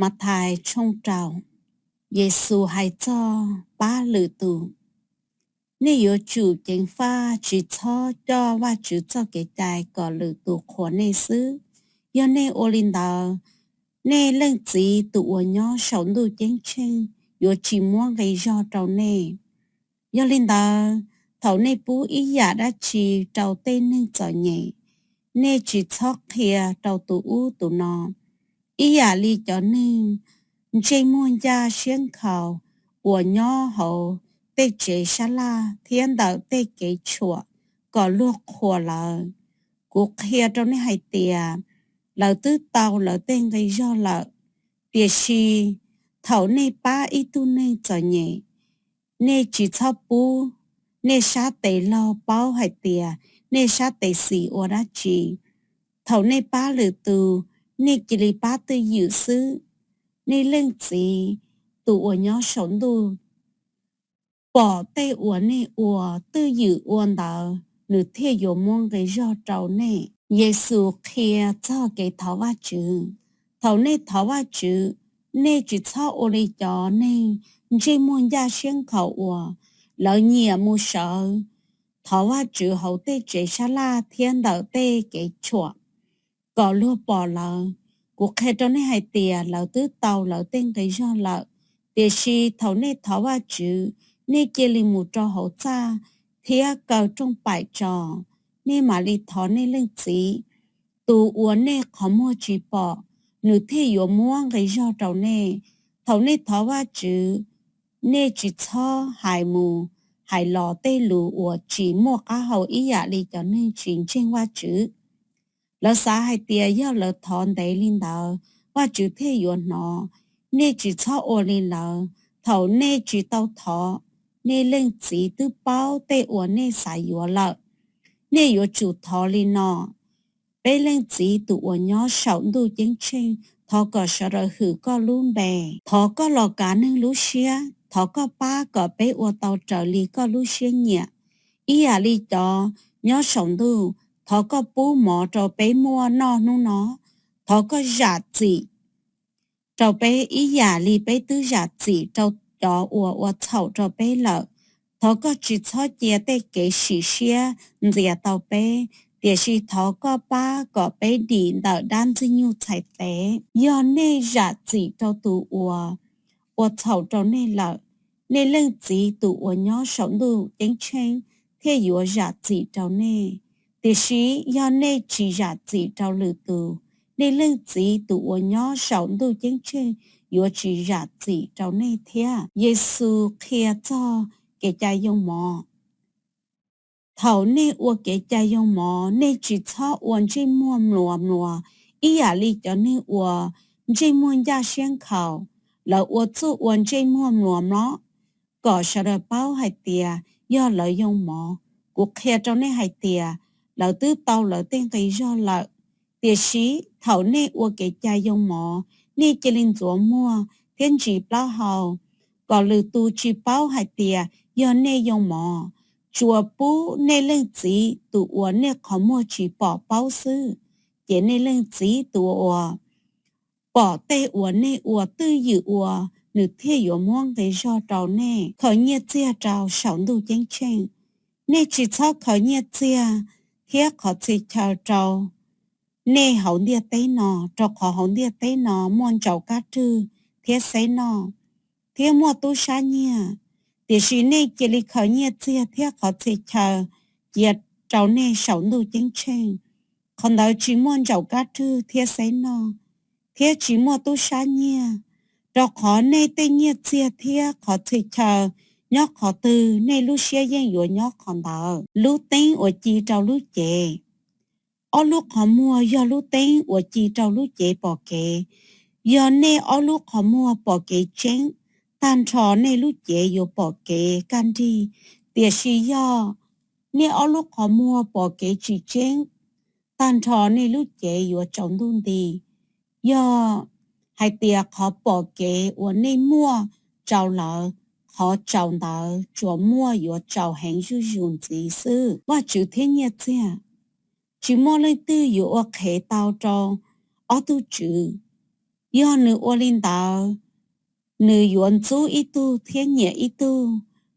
Mathais tshooj rau. Yexus hais txog pab lwm tus. Nej yuav tsum ceev faj tsis txhob coj Vajtswv txoj kev cai kom lwm tus qhuas nej xwb. Yog nej ua li ntawd, nej Leej Txiv tus uas nyob saum ntuj ceeb tsheej yuav tsis muab nqi zog rau nej. Yog li ntawd, thaum nej pub ib yam dab tsi rau tej neeg txom nyem, nej tsis txhob qhia rau tus ub tus no, ib yam li cov neeg ntsej muag ncaj siab nkhaus uas nyob hauv tej tsev sab laj thiab ntawm tej kev tshuam kom luag qhuas lawv. Kuv qhia rau nej hais tias, lawv twb tau lawv tej nqi zog lawm. Tiam sis thaum nej pab ib tug neeg txom nyem, nej tsis txhob pub nej sab tes laug paub hais tias nej sab tes xis ua dab tsi. Thaum nej pab lwm tus, nej cia li pab twj ywm xwb. Nej Leej Txiv tus uas nyob saum ntuj pom tej uas nej ua, twj ywm ua ntawd, nws thiaj yuav muab nqi zog rau nej. Yexus qhia txog kev thov Vajtswv. Thaum nej thov Vajtswv, nej tsis txhob ua li cov neeg ntsej muag ncaj siab nkhaus uas lawv nyiam mus sawv thov Vajtswv hauv tej tsev sab laj thiab ntawm tej kev tshuam kom luag pom lawv. Kuv qhia rau nej hais tias lawv twb tau lawv tej nqi zog lawm. Tiam sis thaum nej thov Vajtswv, nej cia li mus rau hauv txaj thiab kaw rooj paim tso, nej mam li thov nej Leej Txiv, tus uas nej qhov muag tsis pom, nws thiaj yuav muab nqi zog rau nej. Thaum nej thov Vajtswv, nej tsis txhob hais mus hais los tej lus uas tsis muaj qab hau ib yam li cov neeg tsis ntseeg Vajtswv. Lawv xav hais tias yog lawv thov ntev li ntawd, Vajtswv thiaj yuav hnov. Nej tsis txhob ua li lawv. Thaum nej tsis tau thov, nej Leej Txiv twb paub tej uas nej xav yuav lawm. Nej yuav tsum thov li no: Peb Leej Txiv tus uas nyob saum ntuj ceeb tsheej, thov kom sawv daws hwm koj lub npe. Thov koj los kav neeg lub siab. Thov koj pab kom peb ua tau raws li koj lub siab nyiam, ib yam li cov nyob saum ntuj. Thov koj pub mov rau peb muaj noj hnub no. Thov koj zam txim rau peb ib yam li peb twb zam txim rau cov uas ua txhaum rau peb lawm. Thov koj tsis txhob cia tej kev sim siab ntxias tau peb, tiam sis thov koj pab kom peb dim ntawm dab Ntxwg Nyoog txhais tes. Yog nej zam txim rau tus uas ua txhaum rau nej lawm, nej Leej Txiv tus uas nyob saum ntuj ceeb tsheej thiaj yuav zam txim rau nej. Tiam sis yog nej tsis zam txim rau lwm tus, nej Leej Txiv tus uas nyob saum ntuj ceeb tsheej yuav tsis zam txim rau nej thiab. Yexus qhia txog kev cai yoo mov. Thaum nej ua kev cai yoo mov, nej tsis txhob ua ntsej muag mluas mluas ib yam li cov neeg uas ntsej muag ncaj siab nkhaus. Lawv ua txuj ua ntsej muag mluas mlob kom sawv daws paub hais tias yog lawv yoo mov. Kuv qhia rau nej hais tias lawv twb tau lawv tej nqi zog lawm. Tiam sis thaum nej ua kev cai yoo mov, nej cia li ntxuav muag thiab ntsis plaub hau, kom lwm tus tsis paub hais tias yog nej yoo mov. Tsuas pub nej Leej Txiv tus uas nej qhov muag tsis pom paub xwb, ces nej Leej Txiv tus uas pom tej uas nej ua twj ywm ua, nws thiaj yuav muab nqi zog rau nej. Khaws nyiaj txiag rau saum ntuj ceeb tsheej. Nej tsis txhob khaws nyiaj txiag thiab qhov txhia chaw rau nej hauv ntiaj teb no, rau qhov hauv ntiaj teb no muaj ntsaum kab rwg thiab xeb noj, thiab muaj tub sab nyiag. Tiam sis nej cia li khaws nyiaj txiag thiab qhov txhia chaw cia rau nej saum ntuj ceeb tsheej. Qhov ntawd tsis muaj ntsaum kab rwg thiab xeb noj, thiab tsis muaj tub sab nyiag, rau qhov nej tej nyiaj txiag thiab qhov txhia chaw nyob qhov twg, nej lub siab yeej yuav nyob qhov ntawd. Lub teeb uas ci rau lub cev. Ob lub qhov muag yog lub teeb uas ci rau lub cev pom kev. Yog nej ob lub qhov muag pom kev tseeb, tag nrho nej lub cev yuav pom kev kaj nrig. Tiam sis yog nej ob lub qhov muag pom kev tsis tseeb, tag nrho nej lub cev yuav tsaus ntuj nti. Yog hais tias qhov pom kev uas nej muaj tsaus lawm, qhov tsaus ntawd tsuas muaj yuav tsaus heev zuj zus ntxiv xwb. Vajtswv thiab nyiaj txiag. Tsis muaj leej twg yuav ua qhev tau rau ob tug tswv. Yog nws ua li ntawd, nws yuav ntxub ib tug thiab nyiam ib tug,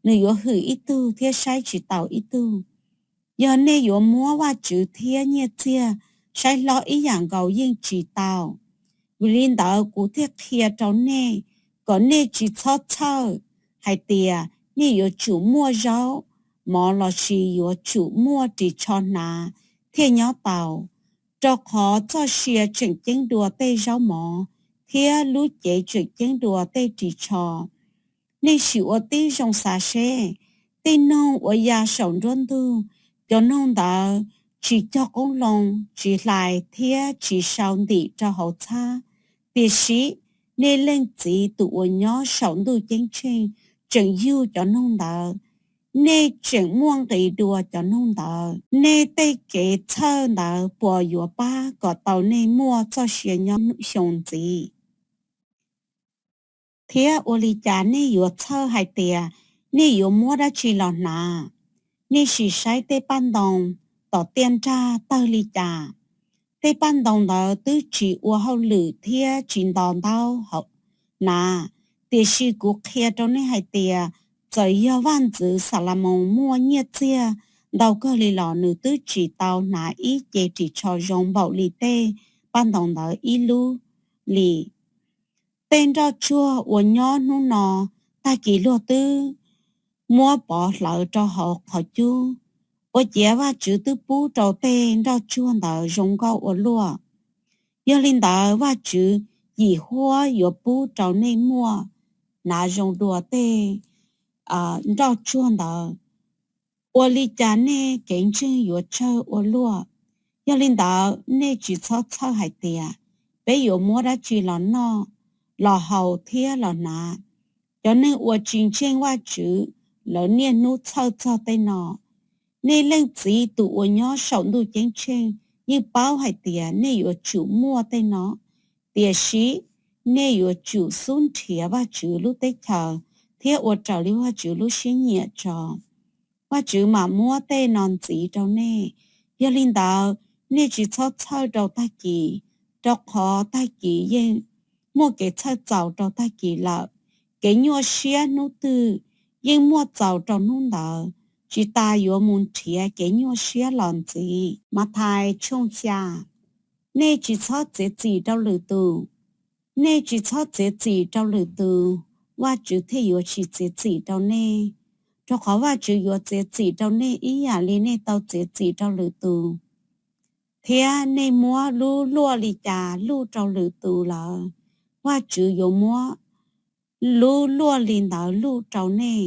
nws yuav hwm ib tug thiab saib tsis taus ib tug. Yog nej yuav muab Vajtswv thiab nyiaj txiag saib hlob ib yam nkaus yeej tsis tau. Vim li ntawd kuv thiaj qhia rau nej kom nej tsis txhob txhawj hais tias nej yuav tsum muaj zaub mov lossis yuav tsum muaj ris tsho hnav thiaj nyob tau, rau qhov txoj sia tseem ceeb dua tej zaub mov, thiab lub cev tseem ceeb dua tej ris tsho. Nej sim ua tib zoo xav seb, tej noog uas ya saum nruab ntug, cov noog ntawd tsis cog qoob loo, tsis hlais thiab tsis sau ntim rau hauv txhab. Tiam sis nej Leej Txiv tus uas nyob saum ntuj ceeb tsheej tseem yug cov noog ntawd. Nej tseem muaj nqis dua cov noog ntawd. Nej tej kev txhawj ntawd puas yuav pab kom tau nej muaj txoj sia nyob xyoo ntxiv? Thiab ua li cas nej yuav txhawj hais tias nej yuav muab dab tsi los hnav? Nej sim saib tej paj ntoo tom tiaj nrag tawg li cas. Tej paj ntoo ntawd twb tsis ua hauj lwm thiab tsis nto ntaub hnav, tiam sis kuv qhia rau nej hais tias, txawm yog Vaj ntxwv Xalamos muaj nyiaj txiag ntau kawg li los nws twb tsis tau hnav ib ce ris tsho zoo npaum li tej paj ntoo ntawd ib lub li. Tej nroj tsuag uas nyob hnub no, tag kis luag twb muab pov hlawv rau hauv qhov cub. Ua ciav Vajtswv twb pub rau tej nroj tsuag ntawd zoo nkauj ua luaj. Yog li ntawd Vajtswv yim huab yuav pub rau nej muaj hnav zoo dua tej nroj tsuag ntawd. Ua li cas nej kev ntseeg yuav tsawg ua luaj! Yog li ntawd nej tsis txhob txhawj hais tias, peb yuav muab dab tsi los noj, los haus thiab los hnav? Cov neeg uas tsis ntseeg Vajtswv, lawv niaj hnub txhawj txog tej no. Nej Leej Txiv tus uas nyob saum ntuj ceeb tsheej yeej paub hais tias nej yuav tsum muaj tej no. Tiam sis nej yuav tsum xub nrhiav Vajtswv lub teb chaws thiab ua raws li Vajtswv lub siab nyiam tso, Vajtswv mam muab tej no ntxiv rau nej. Yog li ntawd, nej tsis txhob txhawj rau tag kis, rau qhov tag kis yeej muaj kev txhawj txaus rau tag kis lawm. Kev nyuaj siab hnub twg yeej muaj txaus rau hnub ntawd, tsis tas yuav mus nrhiav kev nyuaj siab los ntxiv. Mathais tshooj xya. Nej tsis txhob txiav txim rau lwm tus. Nej tsis txhob txiav txim rau lwm tus, Vajtswv thiaj yuav tsis txiav txim rau nej. Rau qhov Vajtswv yuav txiav txim rau nej ib yam li nej tau txiav txim rau lwm tus, thiab nej muab lub luaj li cas luj rau lwm tus lawm, Vajtswv yuav muab lub luaj li ntawd luj rau nej.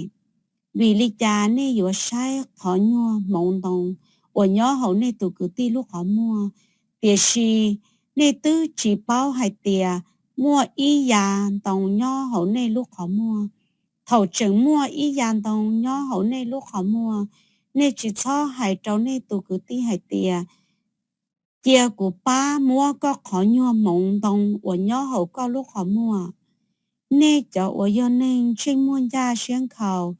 Vim li cas nej yuav saib qhov nyuag hmoov ntoo uas nyob hauv nej tus kwv tij lub qhov muag, tiam sis nej twb tsis paub hais tias muaj ib ya ntoo nyob hauv nej lub qhov muag? Thaum tseem muaj ib ya ntoo nyob hauv nej lub qhov muag, nej tsis txhob hais rau nej tus kwv tij hais tias, cia kuv pab muab koj qhov nyuag hmoov ntoo uas nyob hauv koj lub qhov muag. Nej cov uas yog neeg ntsej muag ncaj siab nkhaus,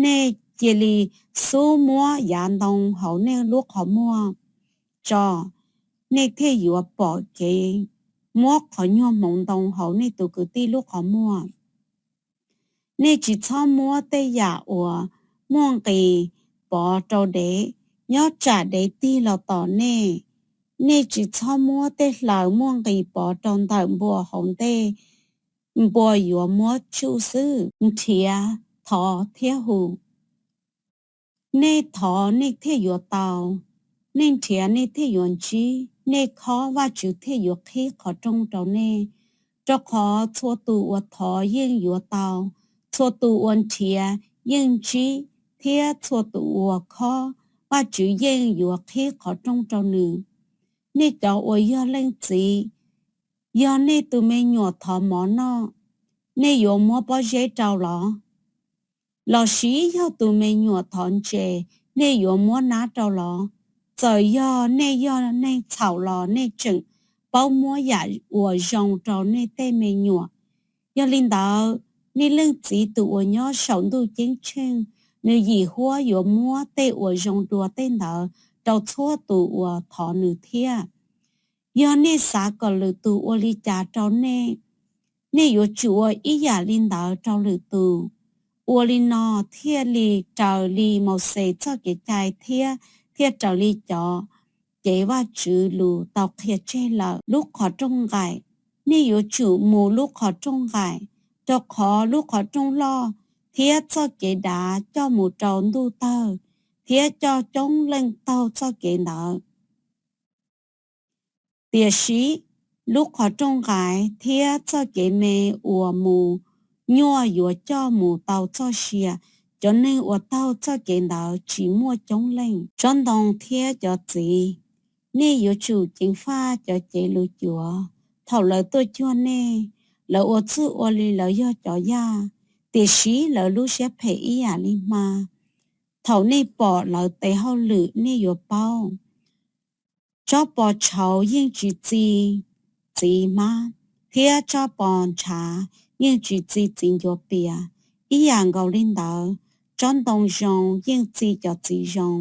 nej cia li xub muab yav ntoo hauv nej lub qhov muag tso, nej thiaj yuav pom kev muab qhov nyuag hmoov ntoo hauv nej tus kwv tij lub qhov muag. Nej tsis txhob muab tej yam uas muaj nqis pov rau dev, nyob tsam dev tig los tom nej. Nej tsis txhob muab tej hlaws muaj nqis pov rau ntawm npua hauv ntej, npua yuav muab tsuj xwb. Nrhiav, thov thiab hu. Nej thov nej thiaj yuav tau, nej nrhiav nej thiaj yuav ntsib, nej khob Vajtswv thiaj yuav qhib qhov rooj rau nej. Rau qhov txhua tus uas thov yeej yuav tau, txhua tus uas nrhiav yeej ntsib, thiab txhua tus uas khob Vajtswv yeej yuav qhib qhov rooj rau nws. Nej cov uas yog leej txiv, yog nej tus me nyuam thov mov noj, nej yuav muab pob zeb rau los? Lossis yog tus me nyuam thov ntses, nej yuav muab nab rau los? Txawm yog nej yog neeg txhaum los nej tseem paub muab yam uas zoo rau nej tej me nyuam. Yog li ntawd, nej Leej Txiv tus uas nyob saum ntuj ceeb tsheej, nws yim huab yuav muab tej uas zoo dua tej ntawd rau txhua tus uas thov nws thiab. Yog nej xav kom lwm tus ua li cas rau nej, nej yuav tsum ua ib yam li ntawd rau lwm tus. Ua li no thiaj li raws li Mauxes txoj Kev cai thiab thiaj raws li cov cev Vajtswv lus tau qhia tseg lawm. Lub qhov rooj nqaim. Nej yuav tsum mus lub qhov rooj nqaim, rau qhov lub qhov rooj loj thiab txoj kev dav coj mus rau ntuj tawg, thiab coj coob leej taug txoj kev ntawd. Tiam sis lub qhov rooj nqaim thiab txoj kev me uas mus nyuaj yuav coj mus tau txoj sia. Cov neeg uas taug txoj kev ntawd tsis muaj coob leej. Tsob ntoo thiab cov txiv. Nej yuav tsum ceev faj cov cev lus cuav. Thaum lawv tuaj cuag nej, lawv ua txuj ua li lawv yog cov yaj, tiam sis lawv lub siab phem ib yam li hma. Thaum nej pom lawv tes hauj lwm nej yuav paub. Tsob pos tshauv yeej tsis txi txiv hmab, thiab tsob pos ntshav yeej tsis txi txiv ncuav pias. Ib yam nkaus li ntawd, tsob ntoo zoo yeej txi cov txiv zoo,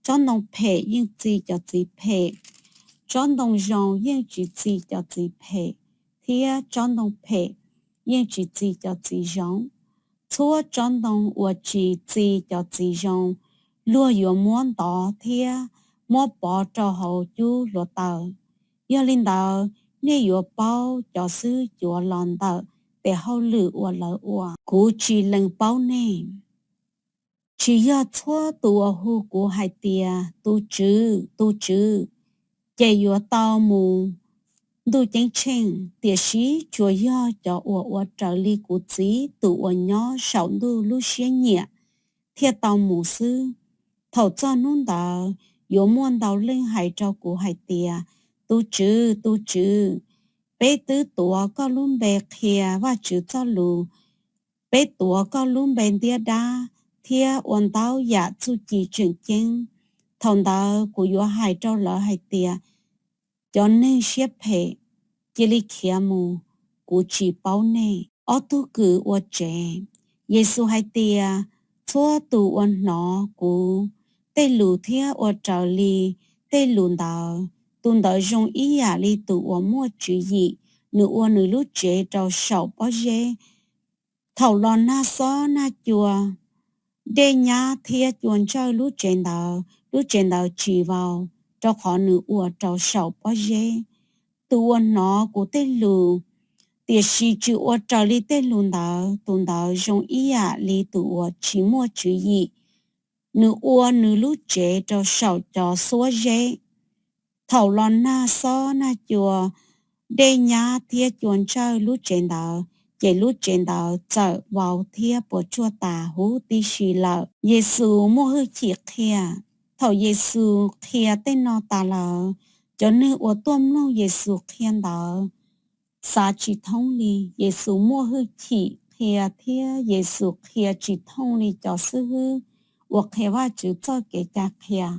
tsob ntoo phem yeej txi cov txiv phem. Tsob ntoo zoo yeej tsis txi cov txiv phem, thiab tsob ntoo phem yeej tsis txi cov txiv zoo. Txhua tsob ntoo uas tsis txi cov txiv zoo, luag yuav muab ntov thiab muab pov rau hauv cub hluav taws. Yog li ntawd, nej yuav paub cov xwb cuav los ntawm tes hauj lwm uas lawv ua. Kuv tsis lees paub nej. Tsis yog txhua tus uas hu kuv hais tias, Tus Tswv, tus Tswv, ces yuav tau mus ntuj ceeb tsheej, tiam sis tsuas yog cov uas ua raws li kuv Txiv tus uas nyob saum ntuj lub siab nyiam thiaj tau mus xwb. Thaum txog hnub ntawd, yuav muaj ntau leej hais rau kuv hais tias, Tus Tswv, tus Tswv, peb twb tuav koj lub npe qhia Vajtswv txoj lus, peb tuav koj lub npe ntiab dab thiab ua ntau yam txuj ci tseem ceeb. Thaum ntawd kuv yuav hais rau lawv hais tias, Cov neeg siab phem, cia li khiav mus, kuv tsis paub nej. Ob tug kws ua tsev. Yexus hais tias, Txhua tus uas hnov kuv tej lus thiab ua raws li tej lus ntawd, tus ntawd zoo ib yam li tus uas muaj tswv yim, nws ua nws lub tsev rau saum pob zeb. Thaum los nag xob nag cua, dej nyab thiab cua ntsawj lub tsev ntawd, lub tsev ntawd tsis vau, rau qhov nws ua rau saum pob zeb. Tus uas hnov kuv tej lus, tiam sis tsis ua raws li tej lus ntawd, tus ntawd zoo ib yam li tus uas tsis muaj tswv yim, nws ua nws lub tsev rau saum cov xuab zeb. Thaum los nag xob nag cua, dej nyab thiab cua ntsawj lub tsev ntawd, ces lub tsev ntawd txawm vau thiab puas tsuaj tas huv tib si lawm. Yexus muaj hwj chim qhia. Thaum Yexus qhia tej no tas lawm, cov neeg uas tuaj mloog Yexus qhia ntawd xav tsis thoob li. Yexus muaj hwj chim qhia thiab Yexus qhia tsis thooj li cov xib hwb uas qhia Vajtswv txoj kev cai qhia.